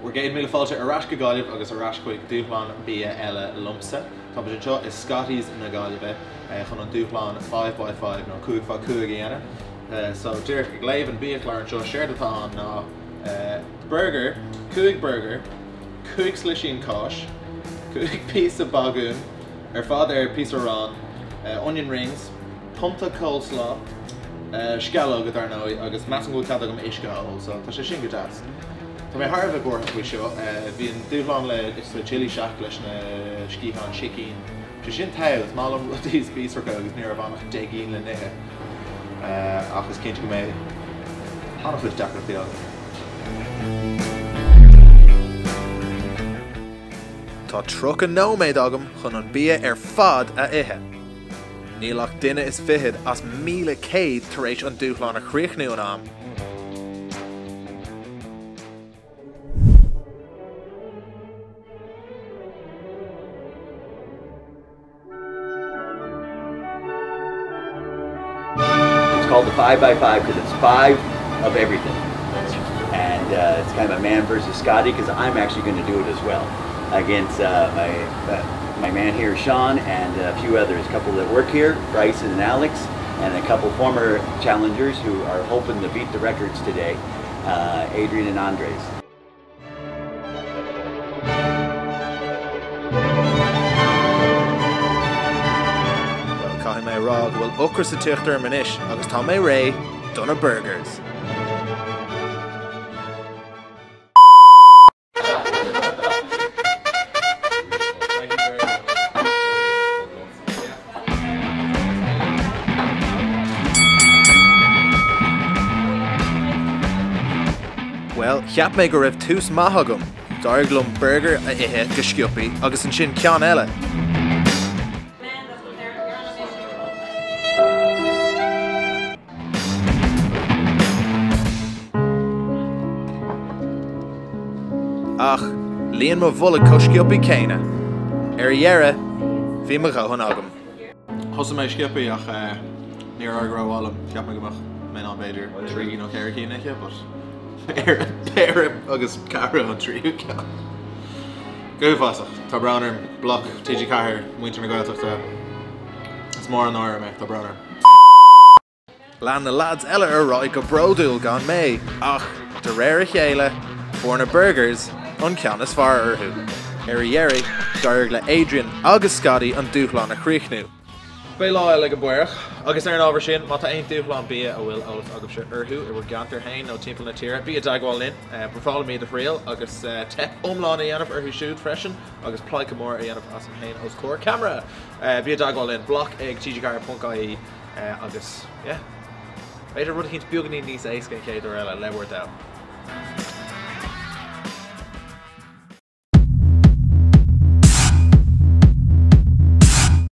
Bhur gcéad míle fáilte ar ais go Gaillimh agus ar ais chuig dúshlán bia eile liomsa. Táimid anseo i Scotties na Gaillimhe chun an dúshlán 5x5 nó 5 fá 5 a dhéanamh. So díreach ag léamh an biachlár anseo, séard atá ann ná burger, 5 burger, 5 slisín cáis, 5 píosa bagún, ar fad ar píosa aráin, onion rings, pionta coleslaw, sceallóga dar ndóigh agus measaim go bhfuil cead agam uisce a ól so tá sé sin go deas. Tá mé thar a bheith buartha faoi seo. Bhí an dúshlán le sa Chili Shack leis na sciatháin sicín. Sé sin togha, is maith liom rudaí spíosracha agus ní raibh ann ach 10 gcinn le n-ithe. Ach is cinnte go mbeidh an-chuid deacrachtaí agam. Tá 30 nóiméad agam chun an bia ar fad a ithe. Níl ach duine is fichead as 1,100 tar éis an dúshlán a chríochnú in am. It's called the 5x5 because it's five of everything. And uh, it's kind of a man versus Scotty because I'm actually going to do it as well against uh, my, uh, my man here, Sean, and a few others, a couple that work here, Bryson and Alex, and a couple former challengers who are hoping to beat the records today, uh, Adrian and Andres. Bhuel, caithfidh mé a rá go bhfuil ocras ag tíocht orm anois agus tá mé réidh do na burgers! Bhuel, cheap mé go raibh tús maith agam. D'éirigh liom burger a ithe go sciobtha agus ansin ceann eile. Ach líon mo bholg chomh sciobtha céanna. Ar dheireadh, bhí mo dhóthain agam. Thosaigh mé sciobtha ach níor éirigh rómhaith liom. Cheap mé go mbeadh mé in ann b'fhéidir trí nó ceithre cinn a ithe but péire agus ceathrú an tríú ceann. Go huafásach. Tá brón orm. Bloc, TG4, muintir na Gaeltachta. Is mór an náire mé. Tá brón orm. Lean na lads eile ar aghaidh go bródúil gan mé, ach de réir a chéile, fuair na burgers an ceann is fearr orthu. Ar a dheireadh, d'éirigh le Adrian agus Scotty an dúshlán a chríochnú. Beidh lá eile ag an Bpaorach, agus ar an ábhar sin, má tá aon dúshlán bia a bhfuil eolas agaibhse orthu i bhur gceantar féin nó timpeall na tíre, bí i dteagmháil linn. Ba bhreá liom iad a thriail agus teip iomlán a dhéanamh orthu siúd freisin, agus pleidhce mór a dhéanamh asam féin os comhair ceamara! Bí i dteagmháil linn, bloc ag tg4.ie. Agus, yeah, b'fhéidir rud eicínt beagáinín níos éasca an chéad uair eile, le bhur dtoil.